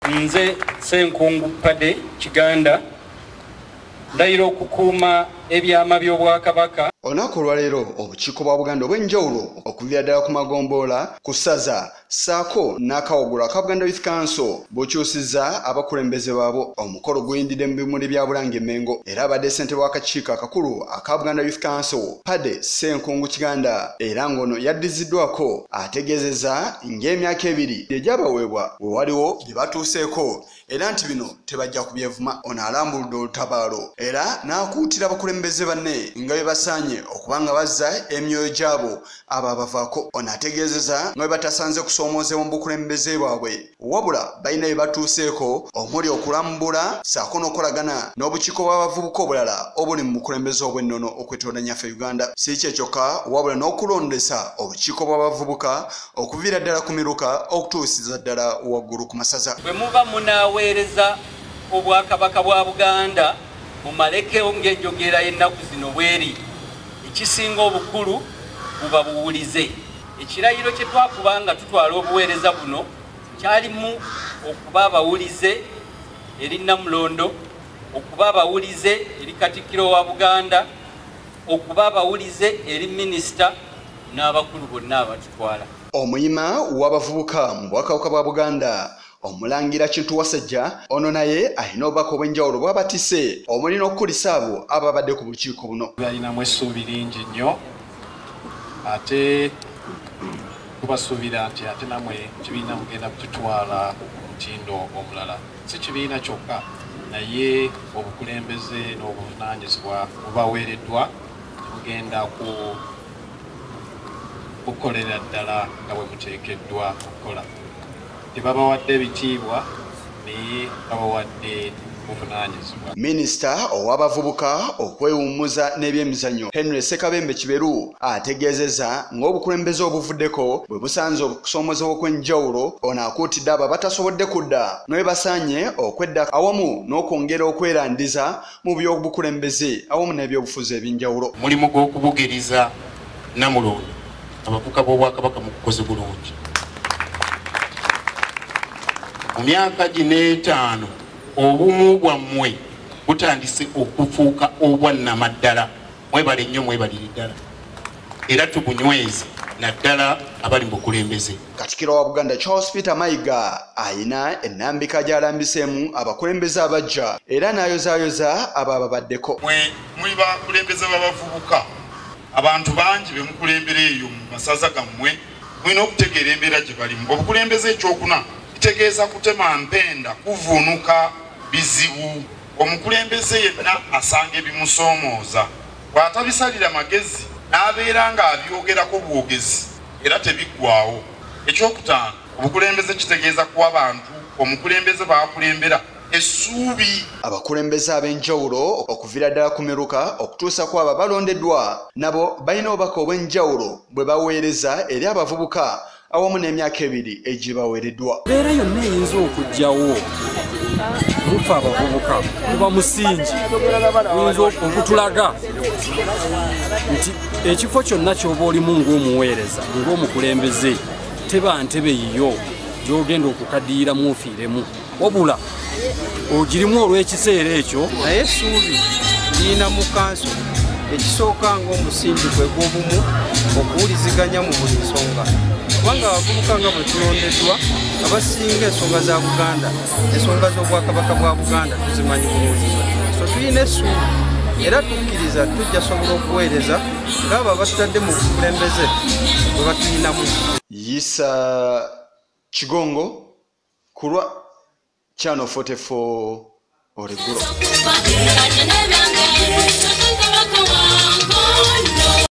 Nze Ssenkungu Paddy Kiganda ndayira okukuuma ebyama by'Obwakabaka. Olunaku olwaleero obukiiko bwa Buganda obw'enjawulo okuviira ddala ku magombolola, ku ssaza ssaako n'akawogolo aka Buganda Youth Council bukyusizza abakulembeze baabwo. Omukolo guyindidde mu bimuli bya Bulange Mmengo era abadde ssentebe w'akakiiko akakulu aka Buganda Youth Council Paddy Ssenkungu Kiganda era ng'ono yaddiziddwako ategeezezza ng'emyaka 2 egyabaweebwa we waliwo bye batuuseeko era nti bino tebajja kubyevuma. Ono alambuludde olutabaalo era n'akuutira abakulembeze banne nga bwe basaanye okubanga bazza emyoyo gy'abo ababavaako. Ono ategeezezza nga bwe batasanze kusoomoozebwa mu bukulembeze bwabwe wabula balina bye batuuseeko omuli okulambula ssaako n'okukolagana n'obukiiko bw'abavubuka obulala obuli mu bukulembeze obw'ennono okwetooloola nnyaffe Uganda. Si kye kyokka wabula n'okulondesa obukiiko bw'abavubuka okuviira ddala ku miruka okutuusiza ddala waggulu ku masaza. Bwe muba munaaweereza Obwakabaka bwa Buganda mumalekewo ng'enjogera y'ennaku zino bweri, ekisinga obukulu buba buwulize. Ekirayiro kye twakuba nga tutwala obuweereza buno kyalimu okuba abawulize eri Nnamulondo, okuba abawulize eri Katikkiro wa Buganda, okuba abawulize eri minisita n'abakulu bonna abatutwala. Omuyima w'abavubuka mu Bwakabaka bwa Buganda Omulangira Kintu Wasajja ono naye alina obubaka obw'enjawulo bw'abatisse omuli n'okukulisa abo ababadde ku bukiiko buno. Balinamu essuubi lingi nnyo ate tubasuubira nti ate nammwe kibiina mugenda kukitwala ku mutindo omulala. Si kibiina kyokka naye obukulembeze n'obuvunaanyizibwa bubaweereddwa mugenda kukolera ddala nga bwe muteekeddwa okukola. Tebabawadde ebitiibwa naye babawadde buvunaanyizibwa. Minisita ow'abavubuka okwewummuza n'ebyemizannyo Henry Ssekabembe Kiberu ategeezezza ng'obukulembeze obuvuddeko bwe busanze okusoomoozebwa okw'enjawulo. Ono akuutidde abo abatasobodde kudda nga bwe basaanye okwedda awamu n'okwongera okwerandiza mu by'obukulembeze awamu n'ebyobufuzi ebyenjawulo. Mulimu gw'okubugiriza Nnamulondo abavubuka b'Obwakabaka mukukoze bulungi. Mu myaka gino 5 obumu bwammwe butandise okufuuka obwannamaddala. Mwebale nnyo, mwebalire ddala era tubunyweze naddala abali mu bukulembeze. Katikkiro wa Buganda Charles Peter Mayiga ayina ennambika gy'alambiseemu abakulembeze abajja era n'ayozaayoza abo ababaddeko. Mwe muli bakulembeze b'abavubuka, abantu bangi be mukulembera eyo mu masaza gammwe, mulina okutegeera embeera gye balimu. Obukulembeze ekyokuna kitegeeza kutema mpenda, kuvuunuka bizibu. Omukulembeze yenna asanga ebimusoomooza, bw'atabisalira magezi n'abeera ng'abyogerako bwogezi era tebiggwaawo. Ekyokutaano, obukulembeze kitegeeza kuwa bantu omukulembeze baakulembera essuubi. Abakulembeze ab'enjawulo okuviira ddala ku miruka okutuusa ku abo abalondeddwa nabo balina obubaka obw'enjawulo bwe baweereza eri abavubuka awamu n'emyaka 2 egibaweereddwa. Embeera yonna eyinza okuggyawo mufe abavubuka kuba musingi oyinza okutulaga nti ekifo kyonna ky'oba olimu ng'omuweereza ng'omukulembeze teba ntebe yiyo gy'ogenda okukaddiiramu ofiiremu, wabula ogirimu olw'ekiseera ekyo. Naye essuubi lirina mu kanso ekisooka ng'omusingi gwe gw'obumu, okuwuliziganya mu buli nsonga, kubanga abavubuka nga bwe tulondeddwa abasinga ensonga za Buganda, ensonga z'Obwakabaka bwa Buganda tuzimanyi bulungi. So tulina essuubi era tukkiriza tujja sobola okuweereza ng'abo abatutadde mu bukulembeze bwe batulinamu. Yisa Kigongo kulwa Channel 44 Oleguro.